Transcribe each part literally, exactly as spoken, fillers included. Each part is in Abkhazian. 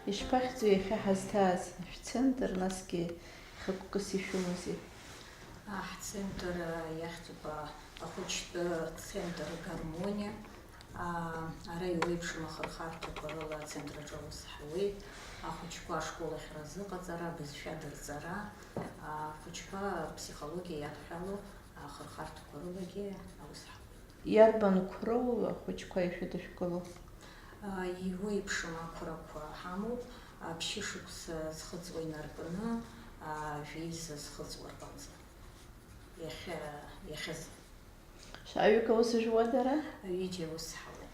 Ишԥахьӡу иахьа ҳазҭааз шәцентр, насгьы хықәкыс ишәымоузеи? Ҳцентр иахьӡуп ахәыҷтәы центр Гармониа. Ара еиуеиԥшым ахырхарҭақәа рыла ацентр аҿы аус ҳауеит. Ахәыҷқәа ашкол ахь разыҟаҵара, абызшәа дырҵара, ахәыҷқәа аԥсихологиа иадҳәалоу ахырхарҭақәа рылагьы аус ҳауеит. Иарбан қәроу ахәыҷқәа ишәыдышәкыло? Еиуеиԥшым ақәрақәа ҳамоуп, ԥшьышықәса зхыҵуа инаркны, жәеиза зхыҵуа рҟынӡа. Иахьа, иахьазы. Шәаҩык аус жәуа дара? Ҩыџьа аус ҳауеит.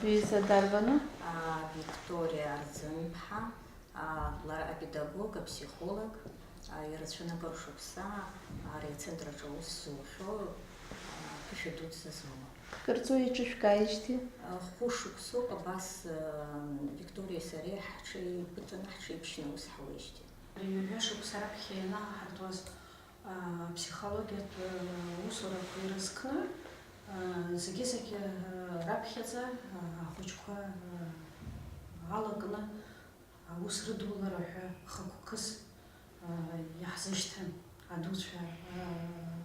Бҩыза дарбану? Викториа Арӡынԥҳа, лара апедагог, апсихолог, ирацәаны акыр шықәса ари ацентр аҿы аус зухьоу, ԥышәа дуӡӡа змоу. Кырҵуа иҿышәкааижьҭеи? Хәышықәсоуп абас Викториеи сареи ҳҽеибыҭаны, ҳҽеиԥшьны аус ҳауеижьҭеи. Ҩажәа шықәса раԥхьа ианааҳартуаз, аԥсихологиатә усурақәа ирызкны, зегьы-зегьы раԥхьаӡа ахәыҷқәа алакны аус рыдулара ҳәа хықәкыс иаҳзышьҭан адуцәа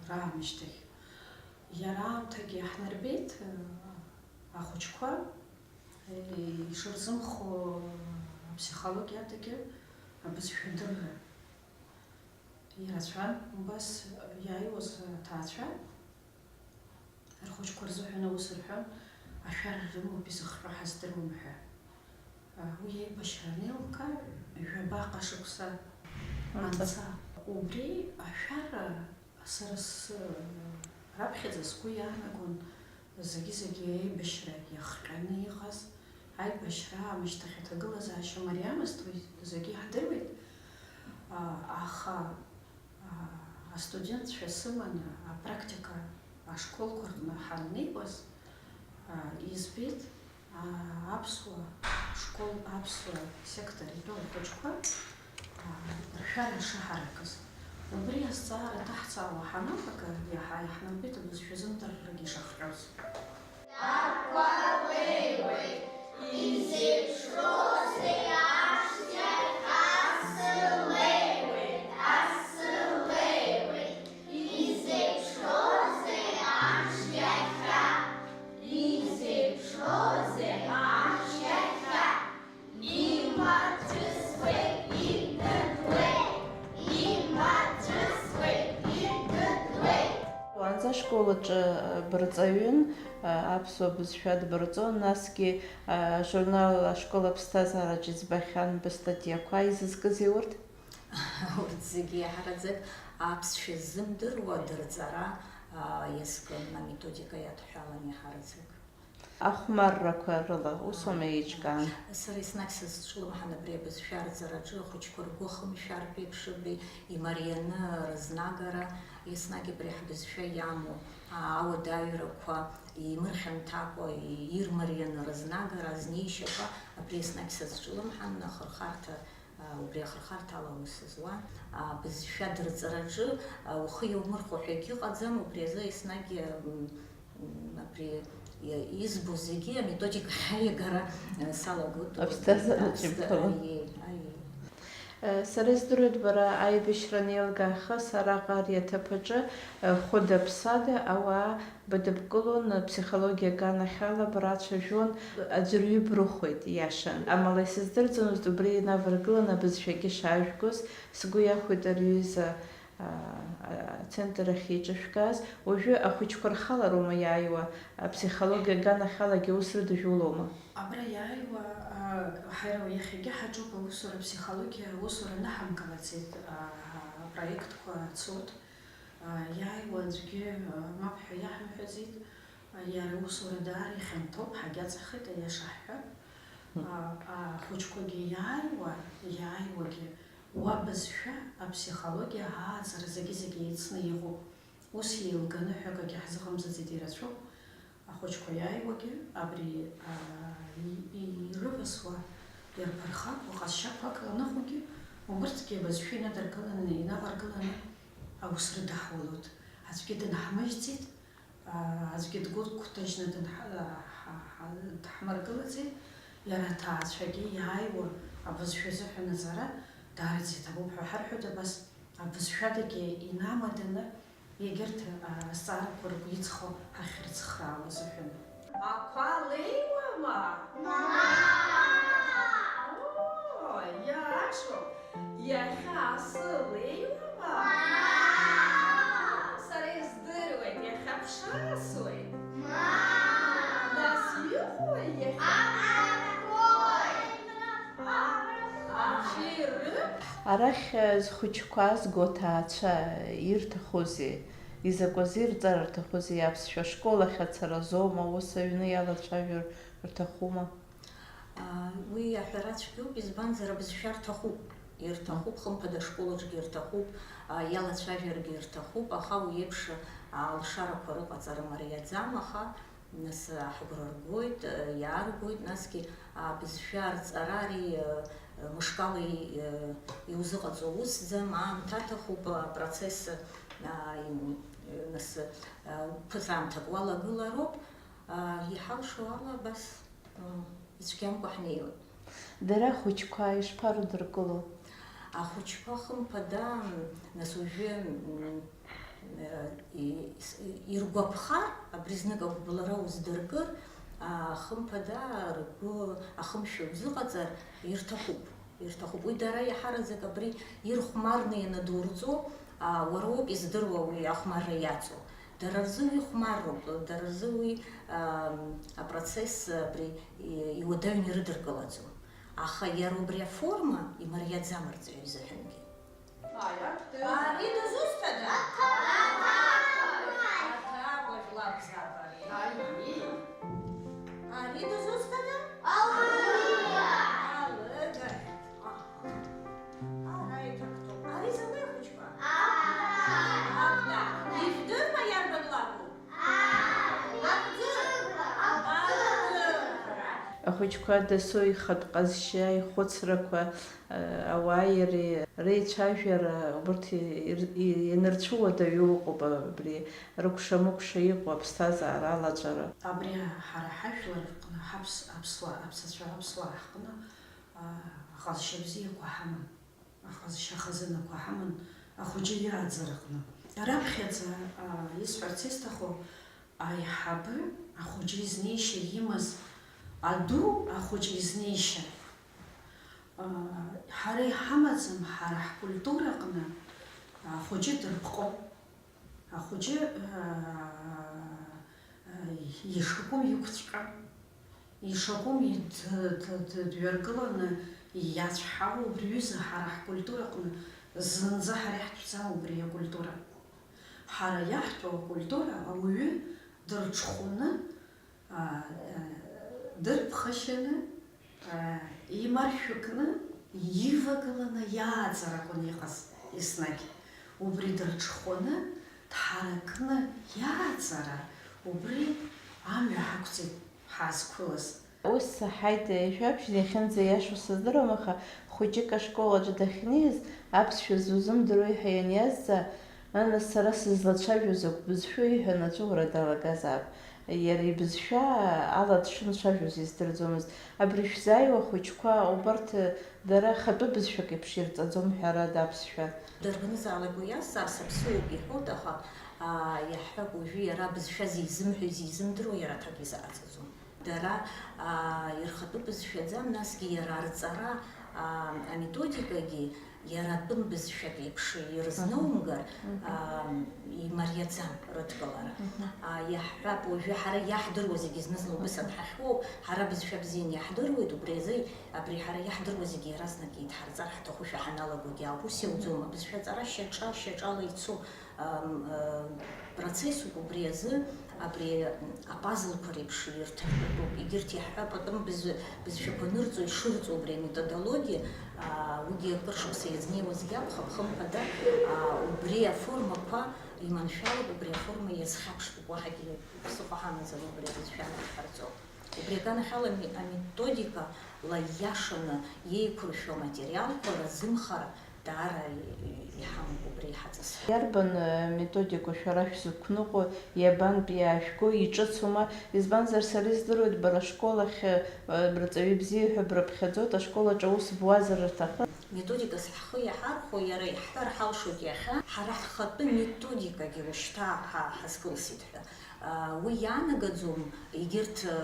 раамышьҭахь. Иара аамҭагьы иаҳнарбеит ахәыҷқәа ишырзымхо аԥсихологиа адагьы абызшәа адырра. Ирацәан убас иааиуаз аҭаацәа, рхәыҷқәа рзыҳәан аус рҳәон, ашәара рымоуп, изыхҟьо ҳаздыруам ҳәа. Уи аибашьра анеилка, жәабаҟа шықәса анҵа, убри ашәара сара сзы раԥхьаӡа сгәы иаанагон, зегьы-зегьы аибашьра иахҟьаны иҟаз, аибашьра аамышьҭахь аҭагылазаашьа мариамызт, уи зегьы иаҳдыруеит, аха астудентцәа сыманы апрактика ашколқәа рҟны ҳаннеиуаз, избеит, аԥсуа школ, аԥсуа сектор итәоу ахәыҷқәа ршәара шаҳаракыз. Убри азҵаара ҭаҳҵаауа ҳаналага, иаҳа иаҳнарбеит абызшәа зымдыррагьы ишахҟьоз. Ақәа леиуеит, изеиԥшроузеи амш иахьа, асы леиуеит, асы леиуеит, изеиԥшроузеи амш иахьа, изеиԥшроузеи амш иахьа. Имаҵәысуеит, имдыдуеит, имаҵәысуеит, имдыдуеит. Уаанӡа ашкол аҿы бырҵаҩын, аԥсуа бызшәа дбырҵон, насгьы ажурнал Ашкол аԥсҭазаараҿ избахьан быстатиақәа, изызкызеи урҭ? Урҭ зегьы иаҳараӡак аԥсшәа ззымдыруа дырҵара иазкын, аметодика иадҳәалан иаҳараӡак. Ахәмаррақәа рыла усума еиҿкаан? Сара еснагь сазҿлымҳан абри абызшәа арҵараҿы ахәыҷқәа ргәы ахымшәартә еиԥш, абри имарианы рызнагара, еснагь абри ҳбызшәа иамоу ауадаҩрақәа имырхьанҭакәа ирмарианы рызнагара, азнеишьақәа, абри еснагь сазҿлымҳан ахырхарҭа Убри ахырхарҭала аус зуа, абызшәа дырҵараҿы ухы иаумырхәо ҳәа егьыҟаӡам, убри азы еснагь абри избо зегьы аметодикахь аиагара салагоит. Аԥсҭазаараҿы ибҭалон. Сара издыруеит, бара аибашьра анеилга аахыс араҟа ари аҭыԥ аҿы хәыда-ԥсада ауаа Быдыбкылон, аԥсихологиа аганахьала брацәажәон, аӡәырҩы брыхәеит, иашан. Амала исыздырӡомызт убри инаваргыланы абызшәагьы шаажәгоз, сгәы иахәеит ари аҩыза, аа, ацентр ахь еиҿышәкааз. Уажәы ахәыҷқәа рхалароума иааиуа, аԥсихологиа аганахьалагьы аус рыдыжәулома? Абра иааиуа, аа, ҳара иахьагьы ҳаҿуп аусура, аԥсихологиа аусура анаҳамгылаӡеит, аа, апроектқәа цоит. Иааиуа аӡәгьы мап ҳәа иаҳамҳәаӡеит, иара аусура даара ихьанҭоуп, ҳагьаҵахеит, аиаша ҳҳәап. Ахәыҷқәагьы иааиуа, иааиуагьы уа бызшәа, аԥсихологиа ааӡара зегьы-зегьы еицны иҟоуп. Ус еилганы ҳәа акгьы ҳзыҟамҵаӡеит, ирацәоуп. Ахәыҷқәа иааиуагьы абри, аа, и-, и-, ирывасуа, ирԥырхагоу ҟазшьақәак аныҟоугьы, убырҭгьы абызшәа инадыркыланы, инаваргыланы аус рыдаҳулоит. Аӡәгьы дынҳмыжьӡеит, аа, аӡәгьы дгәы дқәҭыжьны дынҳ-, ҳа-, ҳа-, дҳмыргылаӡеит, иара аҭаацәагьы иааиуа Абызшәа азыҳәан аҵара даараӡа иҭабуп ҳәа ҳарҳәоит абас, абызшәадагьы инамаданы егьырҭ, а, азҵаарақәа ргәы иҵхо ҳахьрыцхраауа азыҳәан. Ақәа леиуама? Мап! Оо, иашоуп! Иахьа асы леиуама? Мап! Сара издыруеит, иахьа ԥшасуеит. Мап! Нас иҟои иахьа? Аԥшқоит! Арахь зхәыҷқәа азго аҭаацәа ирҭахузеи, изакәазы ирҵар рҭахузеи, аԥсшәа школ ахь ацара азоума, ус аҩны иалацәажәар рҭахума? Уи аҳәара цәгьоуп, избанзар, абызшәа рҭахуп. Ирҭахуп, хымԥада, ашкол аҿгьы ирҭахуп, иалацәажәаргьы ирҭахуп, аха уи еиԥш алшарақәа рыҟаҵара мариаӡам, аха Нас, а, ҳгәра ргоит, а, иааргоит, насгьы, а, абызшәа арҵара ари, а, мышкала и-, а, иузыҟаҵо усӡам, аамҭа аҭахуп, апроцесс, а, им-, нас, а, ԥыҭраамҭак уалагылароуп, а, иҳалшо ала абас, м, ицәгьамкәа ҳнеиуеит. Дара ахәыҷқәа ишԥарыдыркыло? Ахәыҷқәа, хымԥада, нас уажәы, м, э, и-, с-, иргәаԥхар, абри знык агәыбылра уздыркыр, а, хымԥада, ргәы ахымшәа узыҟаҵар, ирҭахуп, ирҭахуп. Уи дара иаҳараӡак абри ирхәмарны ианадурҵо, а, уара уоуп издыруа уи ахәмарра иаҵоу. Дара рзы уи хәмарроуп, дара рзы уи, ам, апроцесс абри и-, иуадаҩны ирыдыркылаӡом. Аха иара убри аформа имариаӡам арҵаҩы изыҳәангьы. Ари дызусҭада? Аҭакәажә лакәзаап ари. Ари дызусҭада? Алыгажә. Аха. Ара иҭактәуп. Ари закәи ахәыҷқәа? Акта. Ижәдырма иарбан лакәу? Ахәыҷқәа дасу ихатә ҟазшьа, ихәыцрақәа, ауааи иареи реицәажәара, убырҭ ир-, и-, ианырцәуадаҩу ыҟоуп, абри рыкәша-мыкәша иҟоу аԥсҭазаара алаҵәара. Абри ҳара ҳажәлар рҟны, ҳаԥс-, аԥсуаа, аԥсацәа, аԥсуаа ҳҟны, а, аҟазшьа бзиақәа ҳаман. Аҟазшьа хазынақәа ҳаман ахәыҷы иааӡараҟны. Раԥхьаӡа, а, исҳәарц исҭаху, аиҳабы ахәыҷы изнеишьа имаз, аду ахәыҷы изнеишьа, а, ҳара иҳамаӡам, ҳара ҳкультураҟны ахәыҷы дырԥҟоуп. Ахәыҷы, аа, ишакәым иқәҵәҟьа, ишакәым ид-, д-, д-, дҩаргыланы иацәҳауа убри аҩыза ҳара ҳкультураҟны зынӡа ҳара иаҳтәӡам убри акультура. Ҳара иаҳтәу акультура ауаҩы дырҽхәаны, аа, дырԥхашьаны, Имаршәыкны, ивагыланы иааӡара акәын иҟаз еснагь. Убри дырҽхәаны, дҳаракны иааӡара, убри амҩа ҳақәҵеит ҳаазқәылаз. Ус саҳаит, ҩажәи жәабжь иахьынӡа иашоу сыздыруам, аха хәыҷык ашкол аҿы дахьнеиз, аԥсшәа зузымдыруеи ҳәа ианиазҵаа, нас сара сызлацәажәо закә бызшәоу иҳәан аҵәыуара далагазаап. Иара ибызшәа ала дшымцәажәоз издырӡомызт. Абри шәзааиуа ахәыҷқәа, убарҭ дара ахатәы бызшәак еиԥш ирҵаӡом, ҳәарада, аԥсшәа. Дарбанызаалак уи иазҵаар саԥсуоуп иҳәоит, аха, аа, иаҳҳәап, уажәы иара абызшәа зизымҳәо, изизымдыруа иара аҭак изаҟаҵаӡом. Дара, аа, ирхатәы бызшәаӡам, насгьы иара арҵара, аа, аметодикагьы Иара атәым бызшәак еиԥш ирызнаумгар, Мгм. аа, имариаӡам рыдкылара. Мгм. Аа, иаҳҳәап, уажәы ҳара иаҳдыруа зегьы зны-зынла убыс анҳахьуоу, ҳара бызшәа бзианы иаҳдыруеит, убри азы абри ҳара иаҳдыруа зегьы иаразнак еидҳарҵар ҳҭахушәа ҳаналагогьы ауп. Ус иауӡом, абызшәа аҵара шьаҿа-шьаҿала ицо, ам, а, процессуп, убри азы абри апазлқәа реиԥш ирҭартәатәуп. Егьырҭ иаҳҳәап, атәым бызшәақәа нырҵо ишырҵо убри аметодологиа, аа, уигьы акыр шықәса иазнеиуазгьы акәхап, хымԥада, аа, убри аформақәа иманшәалоуп, убри аформа иазхьаԥштәуп, уаҳагьы ԥсыхәа ҳамаӡам убри абызшәа анадҳарҵо. Убри аганахьала ами-, аметодикала ииашаны иеиқәыршәо аматериалқәа разымхара Даара иҳамоуп убри иҳаҵасҳәа. Иарбан, э, методика шәара шәзықәныҟәо, иабантәи иаажәго, иҿыцума? Избанзар, сара издыруеит, бара ашкол ахь, э, рҵаҩы бзиа ҳәа брыԥхьаӡоит, ашкол аҿы аус буазар рҭахын. Методикас ҳхы иаҳархәо, иара иаҳҳәар ҳалшоит иахьа, ҳара ҳхатәы методикагьы уажәшьҭа ҳа-, ҳазкылсит ҳәа. А, уи иаанагаӡом, егьырҭ, э,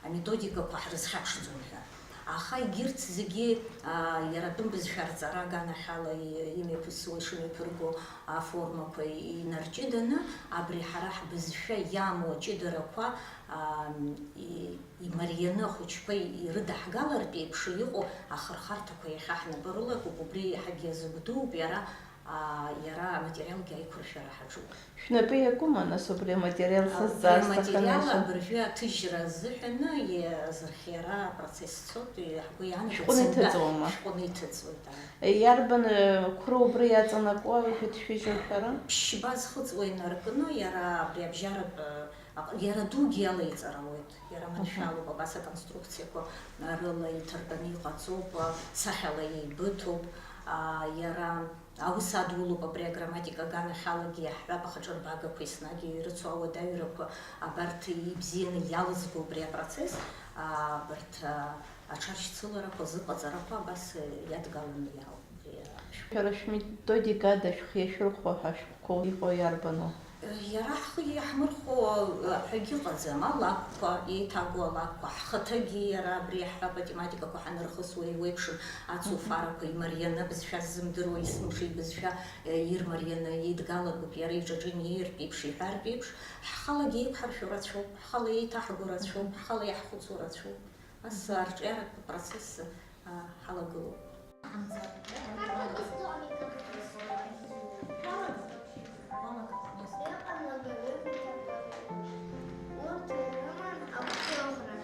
аметодикақәа ҳрызхьаԥшӡом ҳәа. Аха егьырҭ зегьы, а, иара атәым бызшәа рҵара аганахьала и-, имҩаԥысуа, ишымҩаԥырго аформақәа инарҷыданы, абри ҳара ҳбызшәа иамоу аҷыдарақәа, а, и-, имарианы ахәыҷқәа ирыдаҳгалартә еиԥш иҟоу ахырхарҭақәа иахьа ҳнапы рылакуп, убри иаҳагьы иазыгәдууп иара, аа, иара аматериалгьы аиқәыршәара ҳаҿуп. Шәнапы иакума, нас, убри аматериал сазҵаар сҭахын, Аматериал Аиша? Абыржәы аҭыжьра азыҳәаны иазырхиара апроцесс цоит, ҳгәы иаанагоит, Шәҟәны сынтәа иҭыҵуама? Шәҟәны иҭыҵуеит, аа. Иарбан, э, қәра убри иаҵанакуа шәыҭшәыжьуа шәара? Ԥшьба зхыҵуа инаркны, иара абри абжьаратә, э, аҟ-, иара дугьы иалеиҵар ауеит, иара Мгм. маншәалоуп, абас аконструкциақәа рыла иҭартәаны иҟаҵоуп, сахьала еибыҭоуп, аа, иара Аус адулоуп абри аграмматика аганахьалагьы иаҳҳәап, ахаҿырбагақәа еснагь ирыцу ауадаҩрақәа, абарҭ ибзианы иалызго убри апроцесс, абарҭ, а, аҽаршьцыларақәа, зыҟаҵарақәа абас иадгаланы иаауп абри ашәҟәы. Шәара шәметодика ада шәхы иашәырхәо ҳәа ашәҟәқәа иҟоу иарбану? Иара ҳхы иаҳмырхәо ҳәагьы ыҟаӡам, алакәқәа, еиҭагоу алакәқәа, ҳхаҭагьы иара абри иаҳҳәап, атематикақәа ҳанырхысуа еиуеиԥшым, ацуфарақәа имарианы абызшәа ззымдыруа есымша ибызшәа, э, ирмарианы еидгалагоуп, иара иҿаҿы инеиртә еиԥш, иҳәартә еиԥш, ҳхалагьы еиқәҳаршәо рацәоуп, ҳхала еиҭаҳго рацәоуп, ҳхала иаҳхәыцуа рацәоуп. Ас арҿиаратә процесс, а, ҳалагылоуп. Мама как место. Мама как место. Иҟан лабаҩык иҭабуп. Урҭ ирыман агәҭыӷра.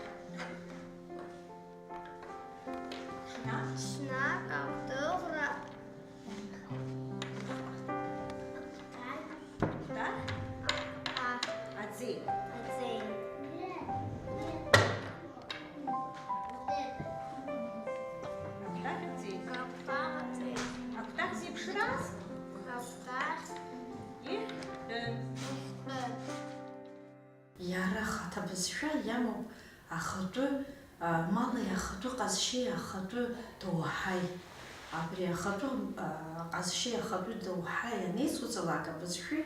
Ҽнак? Ҽнак агәҭыӷра. Акәтаӷь? Акәтаӷь. Аӡеи. Аӡеи. Акәтаӷь аӡеи. Акәтаӷь аӡеи. Акәтаӷь зеиԥшраз? Акәтаӷь. Ихтәы. Ихтәы. Иара ахаҭа бызшәа иамоуп ахатәы, а, мали ахатәы ҟазшьеи ахатәы доуҳаи. Абри ахатәы, а, ҟазшьеи ахатәы доуҳаи анеицуҵалак абызшәеи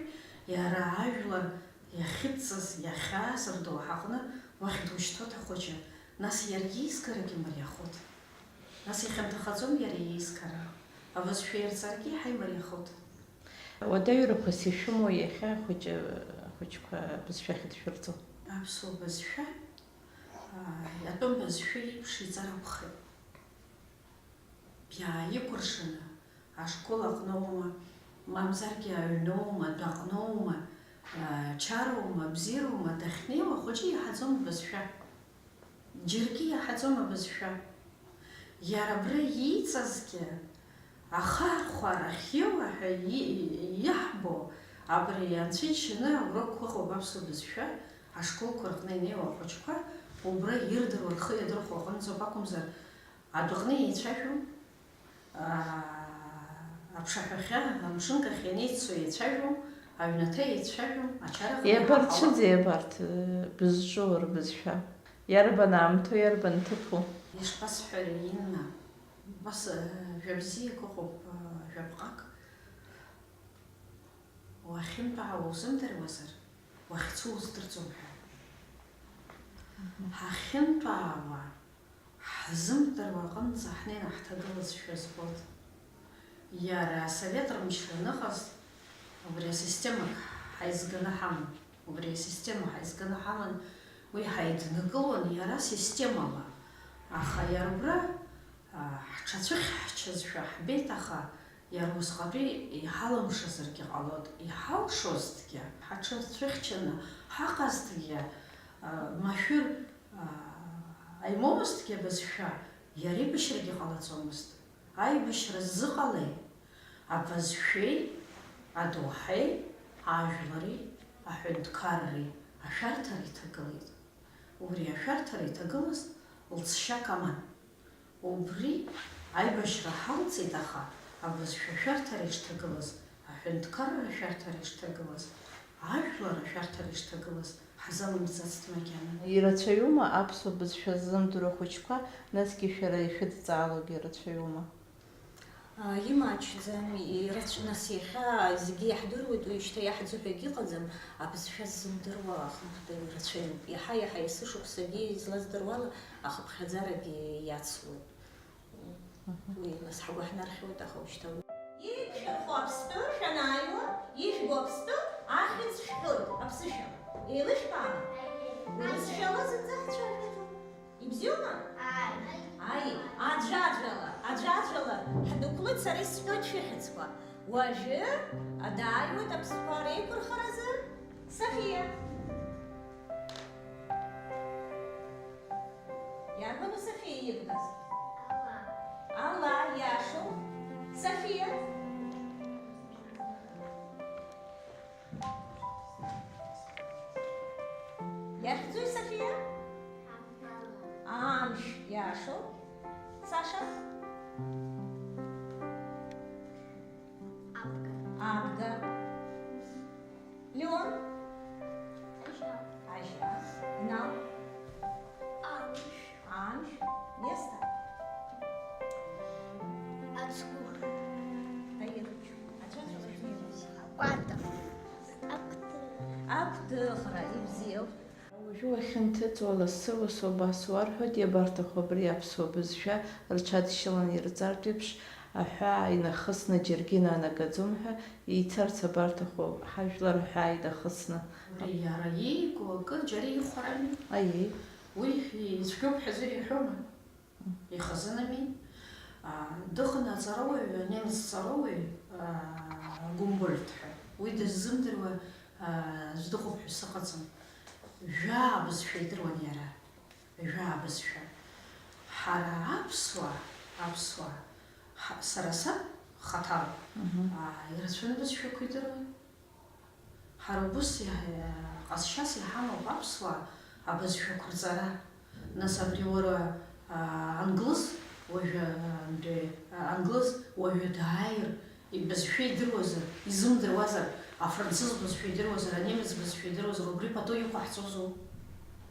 иара ажәлар иахьыдҵаз, иахьааз рдоуҳаҟны уахь душьҭуеит ахәыҷы, нас иаргьы иеизгарагьы мариахоит. Нас ихьанҭахаӡом иара иеизгара, абызшәа ирҵарагьы иаҳа имариахоит. Ауадаҩрақәас ишәымоу иахьа ахәыҷы, ахәыҷқәа бызшәа ахьыдшәырҵо? Аԥсуа бызшәа, аа, атәым бызшәа еиԥш иҵар акәхеит. Иааикәыршаны, ашкол аҟноума, мамзаргьы аҩноума, адәаҟноума, аа, чароума, бзиароума, дахьнеиуа ахәыҷы иаҳаӡом абызшәа. Џьаргьы иаҳаӡом абызшәа. Иара абра ииҵазгьы, ахархәара ахьиуа ҳәа и-, иаҳбо, абри анцәа иџьшьаны аурокқәа ыҟоуп аԥсуа бызшәа, ашколқәа рҟны инеиуа ахәыҷқәа убра ирдыруа, рхы иадырхәо аҟынӡоуп акәымзар, адәаҟны еицәажәом. Аа, аԥшаҳәахьы, амшынкахь ианеиццо еицәажәом, аҩнаҭа еицәажәом, ачара аҟны иаҳауа. Иабарцәыӡи абарҭ, э, бызҿу рбызшәа? Иарбан аамҭоу, иарбан ҭыԥу? Ишԥасҳәари, Инна, убас, э, жәа бзиак ыҟоуп, э, жәаԥҟак. Уахьынтәаауа узымдыруазар, уахьцо уздырӡом ҳәа. Ҳахьынтәаауа, ҳзымдыруа аҟынӡа ҳнеины ҳҭагылазшәа збоит. Иара асовет рымчра аныҟаз, убри асистема ҳаизганы ҳаман, убри асистема ҳаизганы ҳаман, уи ҳаиднакылон иара системала. Аха иара убра, а, ҳҽацәыхьчазшәа ҳбеит, аха иара усҟатәи иҳалымшазаргьы ҟалоит, иҳалшозҭгьы, ҳаҽацәыхьчаны ҳаҟазҭгьы, а, машәыр, а, аимоуазҭгьы абызшәа, иара еибашьрагьы ҟалаӡомызт. Аибашьра ззыҟалеи? Абызшәеи, адоуҳеи, ажәлари, аҳәынҭқарреи ашәарҭара иҭагылеит. Убри ашәарҭара иҭагылаз лҵшьак аман. Убри аибашьра ҳалҵит, аха Абызшәа ашәарҭара ишҭагылаз, аҳәынҭқарра ашәарҭара ишҭагылаз, ажәлар ашәарҭара ишҭагылаз ҳзалымҵыцызт макьана. Ирацәаҩума аԥсуа бызшәа ззымдыруа ахәыҷқәа, насгьы шәара ишәыдҵаалогьы ирацәаҩума? Ааи, имаҷӡам, ирацә-, нас иахьа зегьы иаҳдыруеит, уи шьҭа иаҳӡо ҳәа егьыҟаӡам, абызшәа ззымдыруа ахымԥада ирацәаҩуп. Иаҳа-иаҳа есышықәсагьы излаздыруала ахыԥхьаӡарагьы иацлоит. Мгм. Уи нас ҳгәы ҳнархьуеит, аха ушьҭа уи. Иԥхьархо аԥстәы шәанааиуа, ижәбо аԥстәы ахьӡ шәҳәоит, аԥсышәа. Еилышәкаама? Урысшәала зынӡа ҳцәажәаӡом. Ибзиоума? Ааи. Ааи, аӡәаӡәала, аӡәаӡәала ҳдәықәлоит, сара исҳәоит шәыхьӡқәа. Уажәы дааиуеит аԥстәқәа реиқәырхаразы Сафиа. Иарбану Сафиа ибгаз? Ала. Ала, иашоуп. Сафиа. Иахьӡуи, Сафиа? Амш, иашоуп. Саша? Абга. Абга. Леон? Ажьа. Ажьа. Инал? Амш. Амш. Нестор? Ацгәы. Таир. Аӡәаӡәала шәнеиуеит. Акәата. Акәты. Акәтыӷра, ибзиоуп. Уажәы уахьынҭыҵуа лассы-лассы убас уарҳәоит, иабарҭаху абри аԥсуа бызшәа рҽадшьыланы ирҵартә еиԥш, аҳәаа инахысны џьаргьы инанагаӡом ҳәа, еицарц абарҭаху ҳажәлар аҳәаа инахысны. Абри иара иику акы џьара ихәарами? Аиеи. Уи ицәгьоуп ҳәа аӡәыр иҳәома? Ихазынами? Аа, дыҟан аҵарауаҩ, анемец ҵарауаҩ, аа, Гумбольдт ҳәа. Уи дыззымдыруа, аа, аӡә дыҟоуп ҳәа сыҟаӡам. Жәаа бызшәа идыруан иара. Жәаа бызшәа. Ҳара аԥсуаа, аԥсуаа, ҳа-, сара саб хаҭала, мгм, аа, ирацәаны бызшәақәа идыруан. Ҳара убыс иаҳ-, ҟазшьас иҳамоуп аԥсуаа абызшәақәа рҵара. Нас абри уара, аа, англыз уажәы, аа, англыз уажәы дааир, ибызшәа идыруазар, изымдыруазар, афранцыз бызшәа идыруазар, анемец бызшәа идыруазар, убри пату иқәаҳҵозу?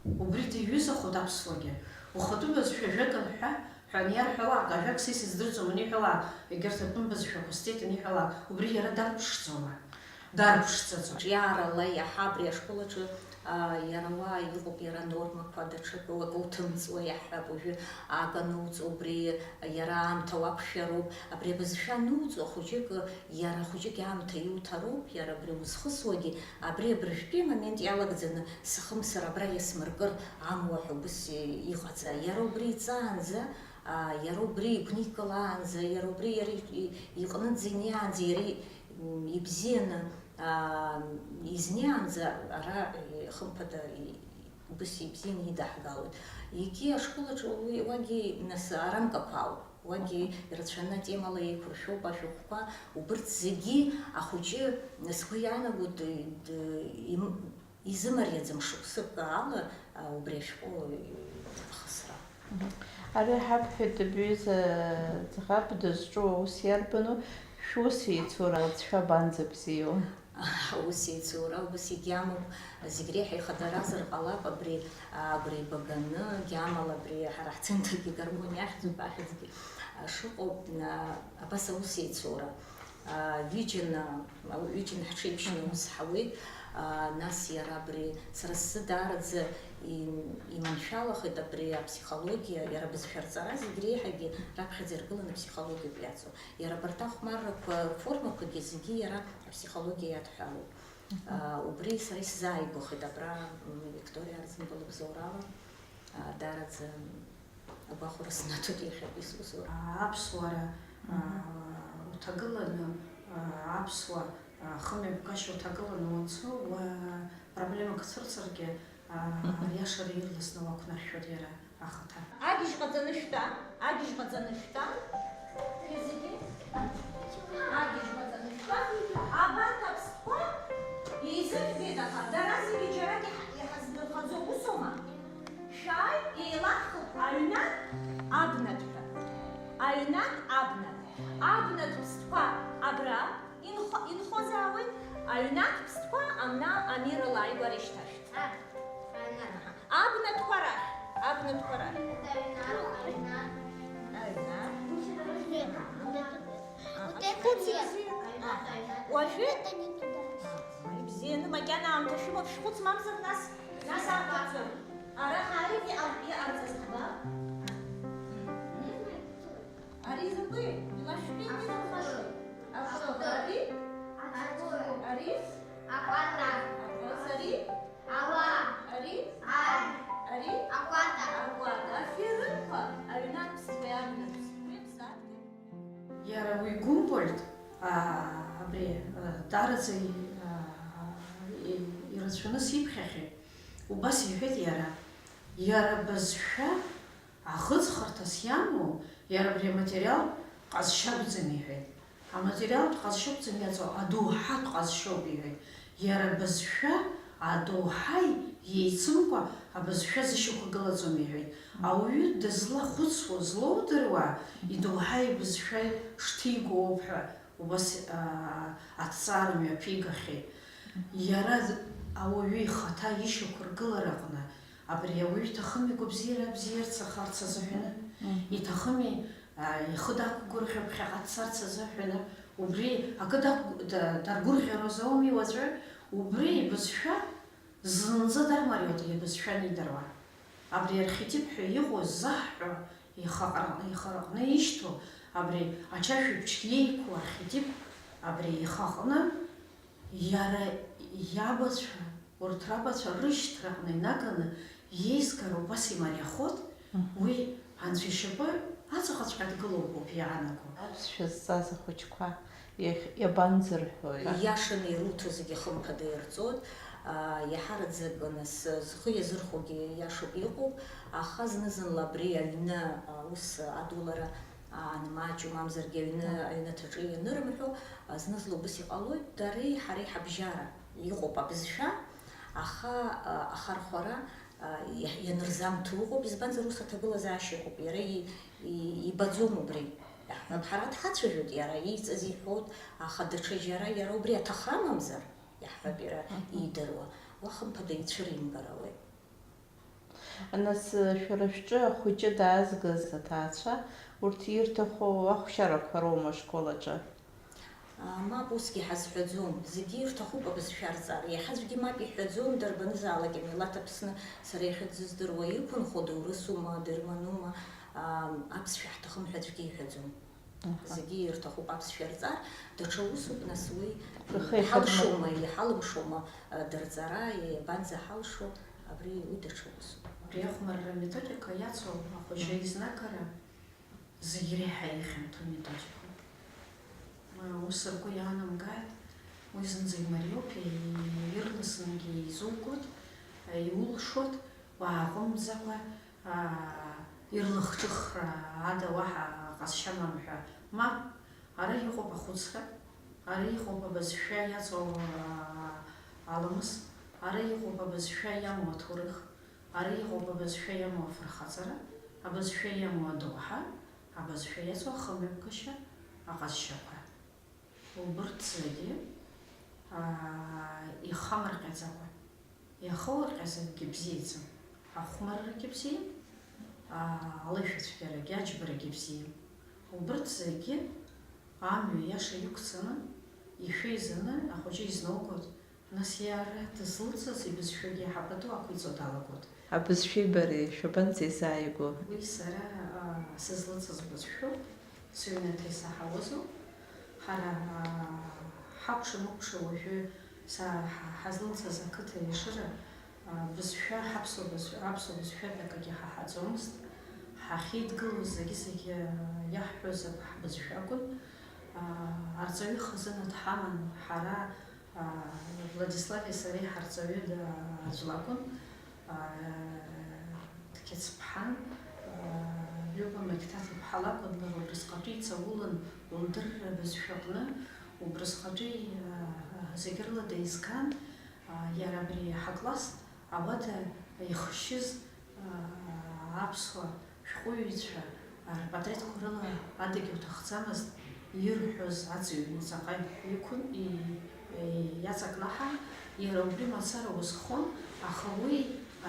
Убри диҩызахоит аԥсуагьы. Ухатәы бызшәа ажәак анҳәа, ҳәа аниарҳәалак, ажәак са исыздырӡом аниҳәалак, егьырҭ атәым бызшәақәа сҵеит аниҳәалак, убри иара дарԥшӡома? Дарԥшӡаӡом. Ҿиарала иаҳа абри ашкол аҿы, а, иара уа иҟоуп, иара анормақәа даҽакы акы уҭымҵуа иаҳҳәап, уажәы акы ануҵо, убри иара аамҭа уақәшәароуп. Абри абызшәа ануҵо, хәыҷык, иара хәыҷык аамҭа иуҭароуп, иара абри узхысуагьы, абри абыржәтәи амомент иалагӡаны сыхымсыр, абра иасмыркыр амуа ҳәа убыс иҟаҵа. Иара убри иҵаанӡа, аа, иара убри игәникылаанӡа, иара убри иара и-, и-, иҟынӡа инеиаанӡа, иара и-, м, ибзианы, аа, изнеиаанӡа ара, и-, хымԥада, и-, убыс ибзианы идаҳгалоит. Егьи ашкол аҿы уи, уагьы нас арамкақәа ауп, уагьы ирацәаны атемала еиқәыршәоуп ашәҟәқәа, убырҭ зегьы ахәыҷы, сгәы иаанаго, д-, д-, им-, изымариаӡам шықәсык ала, а, убри ашәҟәы ахысра. Мгм. Ари ҳабҳәеит, бҩыза ӡӷаб дызҿу аус иарбану, шәус еицура уаҵәшәа абанӡа бзиоу? Аус еицура убас егьамоуп, зегь реиҳа ихадаразар ҟалап, абри, а, агәра еибаганы, гьамала абри ҳара ҳцентргьы Гармониа ахьӡуп, ахьӡгьы, а, шыҟоу, а, абас аус еицура. Аа, ҩыџьа, ҩыџьа ҳҽеиԥшны, мгм, аус ҳауеит. Аа, нас иара абри сара сзы даараӡа и-, иманшәалахеит абри аԥсихологиа, иара абызшәа рҵара зегь реиҳагьы раԥхьаӡа иргыланы аԥсихологиоуп иаҵоу. Иара абарҭ ахәмаррақәа рформақәагьы зегьы иара аԥсихологиа иадҳәалоуп. Мгм. Аа, убри сара исзааигәахеит абра, м, Викториа Арӡынба лыбзоурала. Аа, даараӡа агәахәара снаҭоит иахьатәи сусура. Аԥсуара, мгм, аа, уҭагыланы, аа, аԥсуа, аа, хымҩаԥгашьа уҭагыланы уанцо, уа проблемак цәырҵыргьы, аа, мгм, ариашара ирласны уақәнаршәоит иара ахаҭа. Агьежь ҟаҵаны шәтәа, агьежь ҟаҵаны шәтәа, шәи зегьы. Агьежь ҟаҵаны шәтәа. Абарҭ аԥстәқәа еизыжәбеит, аха дара зегьы џьарак иҳа-, иҳаздырхаӡо усоума? Шәааи, еилаҳхып аҩнатә абнатә ҳәа. Аҩнатә абнатә. Абна Аԥстәқәа абра инхо-, инхозаауеит, аҩнатә ԥстәқәа амна амирала ааигәара ишьҭашәҵа. Абнатәқәа рахь, абнатәқәа рахь. Аҩнатә. Аха, уажәы ибзианы, макьана аамҭа шәымоуп, шәхәыц мамзар, нас, нас аҟаҵо. Ара ҳаит, иҟа-, иҟарҵаз ҳба. Ари закәи? Илашәҳәеит, илахәашоит. Ари? Ари? Аҟәата. Ари? Ауа. Ари? Ар. Ари? Аҟәата. Аҟәата. Аферымқәа, аҩнатә ԥстәи абнатә ԥстәи ԥсадгьыл. Иара уи Гумбольд, а, абри, а, даараӡа и-, а, и-, ирацәаны сиԥхьахьеит. Убас иҳәеит иара, иара бызшәа Ахыҵхырҭас иамоу иара абри аматериалтә ҟазшьа акәӡам иҳәеит. Аматериалтә ҟазшьа акәӡам иаҵоу, адоуҳатә ҟазшьоуп иҳәеит. Иара абызшәа адоуҳаи иеицымкәа абызшәа зышьақәыргылаӡом иҳәеит. Ауаҩы дызлахәыцуа, злоудыруа, идоуҳаи ибызшәаи шҭигоу ауп ҳәа убас, аа, аҭҵаара мҩаԥигахьеит. Иара ауаҩы ихаҭа ишьақәыргылараҟны Абри ауаҩы иҭахым игәабзиара абзиарц ахарц азыҳәаны, Мгм. иҭахыми, а, ихы дақәгәырӷьо ԥхьаҟа дцарц азыҳәаны, убри акы дақәгә-, да-, даргәырӷьарозар ауми уаҵәы, убри ибызшәа зынӡа дармариоуп, ибызшәа анидыруа. Абри архетип ҳәа иҟоу ззаҳҳәо, ихаҟра-, ихараҟны ишьҭоу, абри ачашәыбжь иеиқәу архетип, абри ихаҟны Иара иабацәа, урҭ рабацәа рышьҭраҟны инаганы иеизгара убас имариахоит, Мгм. уи Анцәа ишьапы аҵаҟаҵәҟьа дгылоуп ауп иаанаго. Аԥсшәа зҵаз ахәыҷқәа иахь-, иабанӡырҳәои? Ииашаны ируҭо зегьы хымԥада ирҵоит, аа, иаҳараӡак нас зхы иазырхәогьы иашоуп иҟоуп, аха зны-зынла абри аҩны, а, ус адулара Ан-, маҷу мамзаргьы аҩны, Мап. аҩнаҭаҿы ианырымҳәо, а, зны-зынла убас иҟалоит, дареи ҳареи ҳабжьара иҟоуп абызшәа, аха, а, ахархәара, а, иа-, ианырзамҭо ыҟоуп, избанзар, ус аҭагылазаашьа ыҟоуп, иара и-, и-, ибаӡом убри. Иаҳҳәап, ҳара дҳацәажәоит, иара ииҵаз иҳәоит, аха даҽа џьара иара убри аҭахамамзар, иаҳҳәап, иара Мгм. иидыруа, уа хымԥада ицәыримгар ауеит. Нас, шәара шәҿы ахәыҷы даазгаз аҭаацәа, урҭ ирҭаху ахәшьарақәа роума ашкол аҿы? Мап, усгьы ҳазҳәаӡом. Зегьы ирҭахуп абызшәа рҵара. Иаҳа аӡәгьы мап иҳәаӡом, дарбанызаалак амилаҭ Аԥсны сара иахьынӡаздыруа иқәынхо доурысума, дырманума, аԥсшәа ҳҭахым ҳәа аӡәгьы иҳәаӡом. Аҳа. Зегьы ирҭахуп аԥсшәа рҵар, даҽа усуп, нас уи Рхы иҳалшома, иҳадмырхәо. иҳалымшома, а, дырҵара, иабанӡаҳалшо, абри уи даҽа усуп. Абри ахәмарра аметодика иацу ахәыҷы Мм. изнагара зегь реиҳа ихьанҭоу методикоуп. А, ус ргәы иаанамгааит, уи зынӡа имариоуп, и-, ирласынгьы изугоит, а, иулшоит, уааҟәымҵӡакәа, аа, ирлахҿыхра ада уаҳа ҟазшьа амам ҳәа. Мап, ара иҟоуп ахәыцра, ара иҟоуп абызшәа иаҵоу, аа, аламыс, ара иҟоуп абызшәа иамоу аҭоурых, ара иҟоуп абызшәа иамоу афырхаҵара, абызшәа иамоу адоуҳа, абызшәа иаҵоу ахымҩаԥгашьа, аҟазшьақәа. Убырҭ зегьы, аа, ихамырҟьаӡакәа, иахоурҟьаз акгьы бзиаӡам, ахәмаррагьы бзиам, аа, алышәацәгьарагьы, аџьбарагьы бзиам. Убырҭ зегьы амҩа иаша иқәҵаны, ишәа изаны ахәыҷы изнаугоит, нас иара дызлыҵыз ибызшәагьы иаҳа пату ақәиҵо далагоит. Абызшәеи бареи шәабанӡеизааигәоу? Уи сара, а, сызлыҵыз бызшәоуп, сыҩнаҭа исаҳауазоуп. Ҳара, а, ҳакәша-мыкәша уажәы са-, ҳа-, ҳазлыҵыз ақыҭа Ешыра, а, бызшәа, ҳаԥсуа бызшәа, аԥсуа бызшәа ҳәа акгьы ҳаҳаӡомызт. Ҳахьеидгылоз зегьы-зегьы, а, иаҳҳәоз ак-, ҳбызшәа акәын. А, арҵаҩы хазына дҳаман, ҳара, Владислави сареи ҳарҵаҩы аӡә лакәын, Қьецԥҳан, Лиуба Мақьҭаҭ-иԥҳа лакәын, лара убрысҟатәи иҵаулан лдырра абызшәаҟны, убрысҟатәи зегь рыла деизган, иара абри ҳакласс ауада ихшьыз аԥсуа шәҟәыҩҩцәа рпатреҭқәа рыла адагьы уҭахӡамызт, Ирҳәоз аҵыҩ наҵаҟа иқәын, и-, и-, иаҵакнаҳан, иара убри мацара узхон, аха уи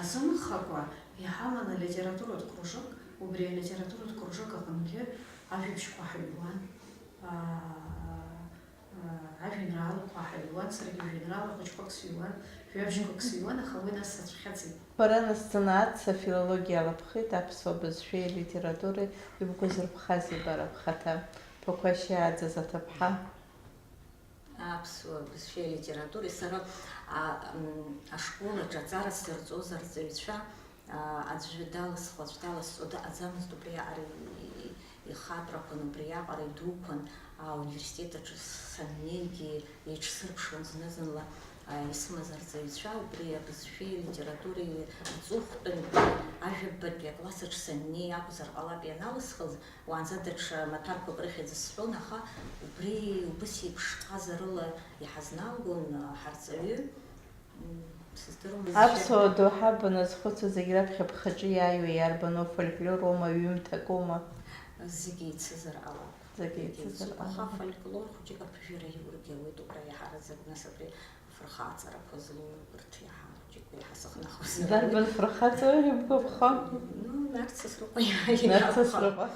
азымхакәа иҳаман алитературатә кружок, убри алитературатә кружок аҟынгьы ажәабжьқәа ҳаҩуан, аа, аа, ажәеинраалақәа ҳаҩуан, саргьы жәеинраала хәыҷқәак сыҩуан, жәабжьқәак сыҩуан, аха уи нас сацәхьаҵит. Бара насценаца афилологиа алаԥхит, аԥсуа бызшәеи алитературеи. Ибгәазырԥхазеи бара бхаҭа? Ԥақәашь иааӡаз аҭыԥҳа. Аԥсуа бызшәеи алитературеи сара, а, м, ашкол аҿы аҵара сзырҵоз арҵаҩцәа, а, аӡәы далысхуа, аӡә даласҵо дыҟаӡамызт, убриаҟара и-, и-, ихатрақәан, убриаҟара идуқәан, а, ауниверситет аҿы саннеигьы еиҿсырԥшуан зны-зынла, а, исымаз арҵаҩцәа, убри абызшәеи алитературеи аҵыхәтәантәи ажәабатәи акласс аҿы саннеи акәзар ҟалап ианалысхыз, уаанӡа даҽа маҭәарқәак рыхьӡ сҳәон, аха убри убыс еиԥш ҟазарыла иҳазналгон, ҳарҵаҩы, м, сыздыруам. Аԥсуа доуҳа баназхәыцуа, зегь раԥхьа бхаҿы иааиуа иарбану, фольклорума, ҩымҭакума? Зегь еицызар ҟалап. Зегь еицызар ҟалап. Аха фольклор хәыҷык аԥыжәара иургьы ауеит убра иаҳараӡак, нас абри афырхаҵарақәа злоу урҭ иаҳа хәыҷык еиҳа сыхнахуазар. Дарбан фырхаҵа ибгәаԥхо? Ну, Нарҭ Сасрыҟәа иаҳа. Нарҭ Сасрыҟәа.